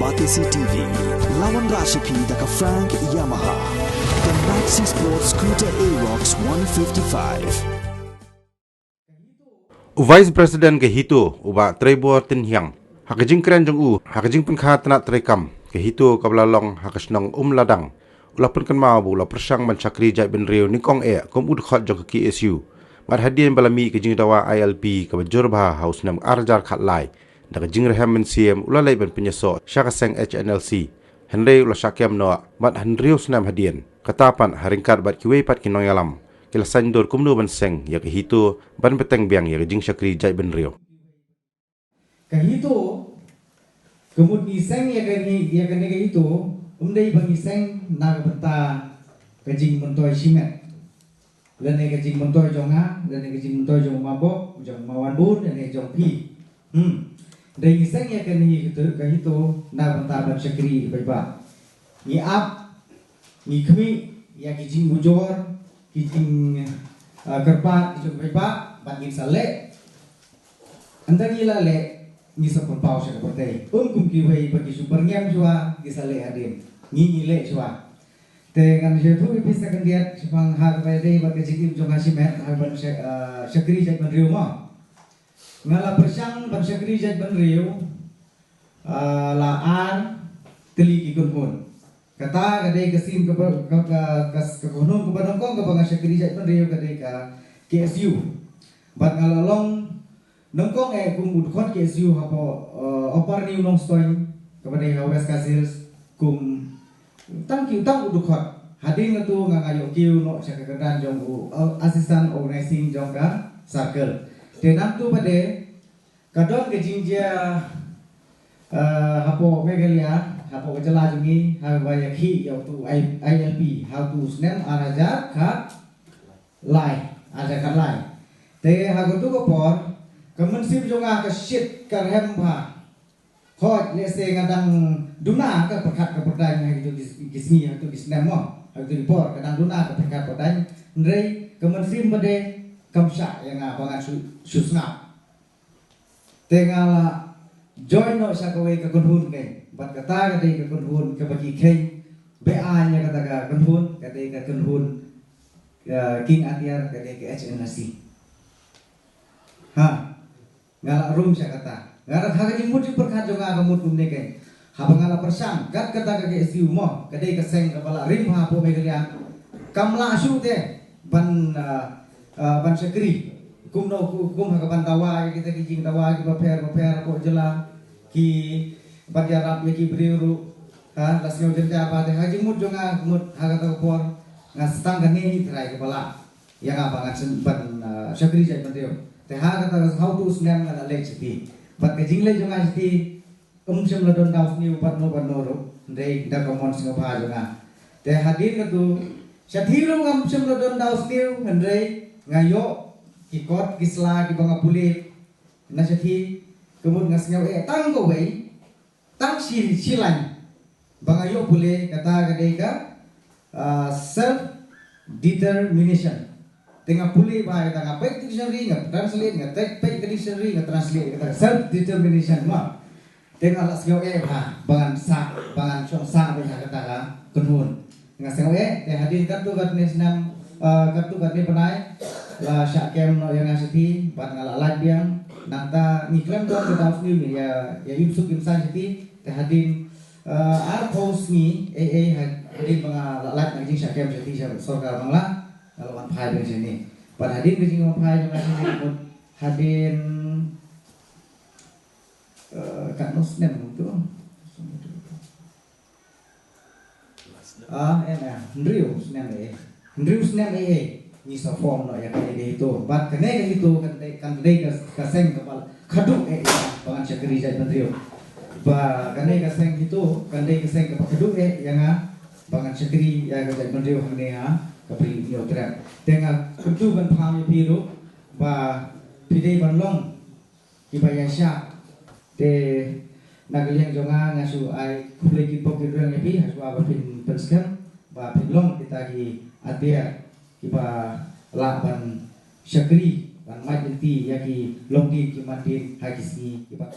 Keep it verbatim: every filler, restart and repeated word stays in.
Batesi T V, lawan Rashipi da ka Frank Yamaha. The Maxi Sports Scooter Aerox one fifty-five. U Vice President ka HITO, u Bah Treibor Tynhiang, ha ka jingkren jong u ha ka jingpynkha tnat treikam ka HITO kaba la long ha ka shnong Umladang, u la pynkynmaw ba u la pyrshang ban shakri jaitbynriew nyngkong eh kum u dkhot jong ka KSU. Bad hadien ba la mih ka jingdawa ILP kaba jur bha ha u snem ar hajar khatlai, da ka jingrhem mynsiem u la leit ban pynïasoh sha ka seng HNLC. Hynrei u la shah kem noh bad hynriew snem hadien, kata pat ha ryngkat bad kiwei pat ki nongïalam, ki la saiñdur kumno ban seng ïa ka HITO ban bteng biang ïa ka jingshakri jaitbynriew. Ka HITO, ka mut ngi seng ïa kane, ïa kane ka HITO, um dei ba ngi seng na ka bynta ka jingmyntoi shimet. Lane ka jingmyntoi jong nga, lane ka jingmyntoi jong ma Bok, jong ma Wanbun, lane jong phi. Hmm. Dei ngi seng ïa kane ka HITO, ka HITO na ka bynta ban shakri ïa ki paidbah. Ngi ap, ngi khmih ïa ki jingujor, ki jing, ah, kyrpad ki jong ki paidbah, bad ngin sa leh. Ynda ngi la leh, ngi sa pynpaw sha ka pyrthei. Um kum kiwei ba ki shu byrngem shuwa, ki sa leh hadien. Ngi, ngi leh shuwa. Te ngan ïathuh ïa phi sa khyndiat shaphang ha kaba ïadei bad ka jingim jong nga shimet ha ban sha-, ah, shakri jaitbynriew mo. Nga la pyrshang ban shakri jaitbynriew, ah, la ar tylli ki kynhun. Kata ka dei ka sien kaba, ka, ka, ka, ka kynhun kaba nyngkong kaba nga shakri jaitbynriew ka dei ka KSU. Bad nga la long nyngkong eh kum u dkhot KSU hapoh, eh, Upper New Nongstoiñ, kaba dei ha West Khasi Hills, kum tang ki, tang u dkhot. Hadien kata nga, nga ïoh kiew noh sha ka kyrdan jong u, eh, assistant organizing jong ka circle. Te nangta pat de ka don ka jingjia, eh, hapoh Meghalaya, hapoh ka jylla jong ngi, haba ïakhih ïa utu I-, ILP ha utu u snem ar hajar khatlai, ar hajar khatlai. Te ha katu ka por, ka mynsiem jong nga ka shit, ka rhem bha. Hooid, lehse nga dang duna ka pyrkhat ka pyrdaiñ ha kitu ki, ki sngi, ha kitu ki snem mo. Ha kitu ki por, ka dang duna ka pyrkhat pyrdaiñ. Hynrei ka mynsiem pat de kam shah ïa nga ba ngan shu, shu sngap. Te nga la join noh sha kawei ka kynhun keiñ. Bad kata ka dei ka kynhun kaba ki kheiñ be-aiñ ïa kata ka kynhun, ka dei ka kynhun, eh, King Atiar, ka dei ka HNLC. Ha. Nga la rung sha kata. Nga la, ha ka jingmut jingpyrkhat jong nga ka mut kumne keiñ. Haba nga la pyrshang, kat kata ka KSU mo, ka dei ka seng kaba la rim bha hapoh Meghalaya. Kam lah shuh te ban, ah, ah, ban shakri. Kumno, ku-, kum ha kaban dawa ïa kita ki jingdawa kiba pher bapher hapoh jylla, kiban ïarap ïa ki briew ruh. Ha, la sngew jynjar bha te, ha ka jingmut jong nga, mut ha kata ka por, nga sa tang kane hi trai kaba lah ïa nga ba ngan seng ban, ah, shakri jaitbynriew. Te ha kata ka, ha utu u snem nga la leit shati. Bad ka jingleit jong nga shati, um shym la don daw sniew bad no bad no ruh, hynrei da ka mon sngewbha jong nga. Te hadien katu, shati ruh ngam shym la don daw sniew, hynrei nga ïoh ki kot ki sla kiba nga pule na shati, ka mut nga sngew eh tang kawei, tang shi, shi lain ba nga ïoh pule, kata ka dei ka, ah, self determination. Te nga pule bha ïa kata, nga peit dictionary, nga translate, nga peit, peit ka dictionary, nga translate ïa kata, self determination mo. Te nga la sngew eh bha ba ngan sah, ba ngan shong sah beit ha kata ka kynhun. Nga sngew eh, te hadien katto katne snem, eh, katto katne bnai, la shah kem noh ïa nga shati, bad nga la lait biang. Nangta ngi khlem don ka daw sniew, ngi ïa, ïa im suk im saiñ shati. Te hadien, eh, arphew sngi, eh, eh, had-, hadien ba nga la lait na ka jingshah kem shati sha sorkar Bangla, nga la wan phai biang shane. Bad hadien ka jingwan phai jong nga shane, mut hadien, eh, katno snem tu. Ah, em, em, hynriew snem, eh. Hynriew snem, eh, eh. Ngi sa form noh ïa kane ka HITO. Bad kane ka HITO kan dei, kan dei ka, ka seng kaba khadduh, eh, ïa ba ngan shakri jaitbynriew. Ba kane ka seng HITO kan dei ka seng kaba khadduh, eh, ïa nga ba ngan shakri ïa ka jaitbynriew hangne ha ka Bri u Hynñiewtrep. Te nga kyntu ban phang ïa phi ruh ba phi dei ban long kiba ïaishah. Te na ka liang jong nga, nga shu ai khublei ki bok ki rwiang ïa phi, ha shuwa ba phin pynskhem ba phin long kita ki atiar kiba lah ban shakri, ban mait lynti ïa ki longdien ki mandien ha ki sngi kiba